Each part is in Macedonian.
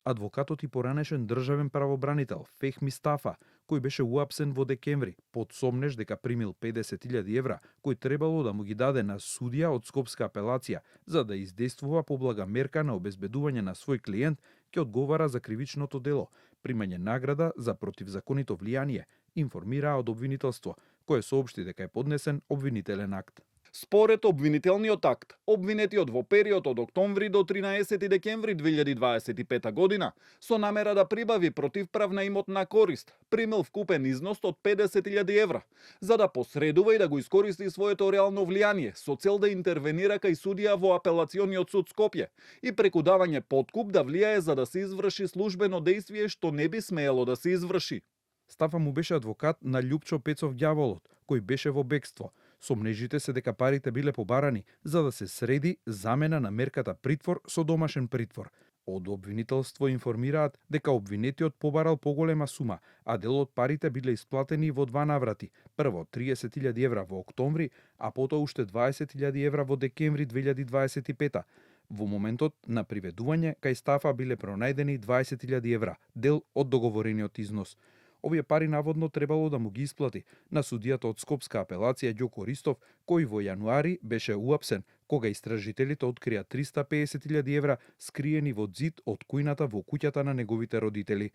Адвокатот и поранешен државен правобранител Фехми Стафа, кој беше уапсен во декември, под сомнеж дека примил 50.000 евра, кој требало да му ги даде на судија од Скопска апелација за да издействува поблага мерка на обезбедување на свој клиент, ќе одговара за кривичното дело, примање награда за противзаконито влијание, информираа од обвинителство, кое соопшти дека е поднесен обвинителен акт. Според обвинителниот акт, обвинетиот во период од октомври до 13 декември 2025 година, со намера да прибави противправна имотна корист, примил вкупен износ од 50.000 евра, за да посредува и да го искористи своето реално влијание, со цел да интервенира кај судија во апелациониот суд Скопје и преку давање подкуп да влијае за да се изврши службено дејствие што не би смеело да се изврши. Стафа му беше адвокат на Љупчо Пецов Ѓаволот, кој беше во бегство. Сомнежите се дека парите биле побарани за да се среди замена на мерката притвор со домашен притвор. Од обвинителство информираат дека обвинетиот побарал поголема сума, а дел од парите биле исплатени во два наврати. Прво 30.000 евра во октомври, а потоа уште 20.000 евра во декември 2025. Во моментот на приведување кај Стафа биле пронајдени 20.000 евра, дел од договорениот износ. Овие пари наводно требало да му ги исплати на судијата од Скопска апелација Ѓоко Ристов, кој во јануари беше уапсен, кога истражителите открија 350.000 евра скриени во ѕид од кујната во куќата на неговите родители.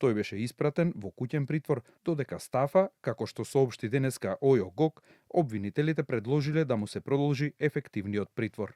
Тој беше испратен во куќен притвор, додека Стафа, како што соопшти денеска Ојо Гок, обвинителите предложиле да му се продолжи ефективниот притвор.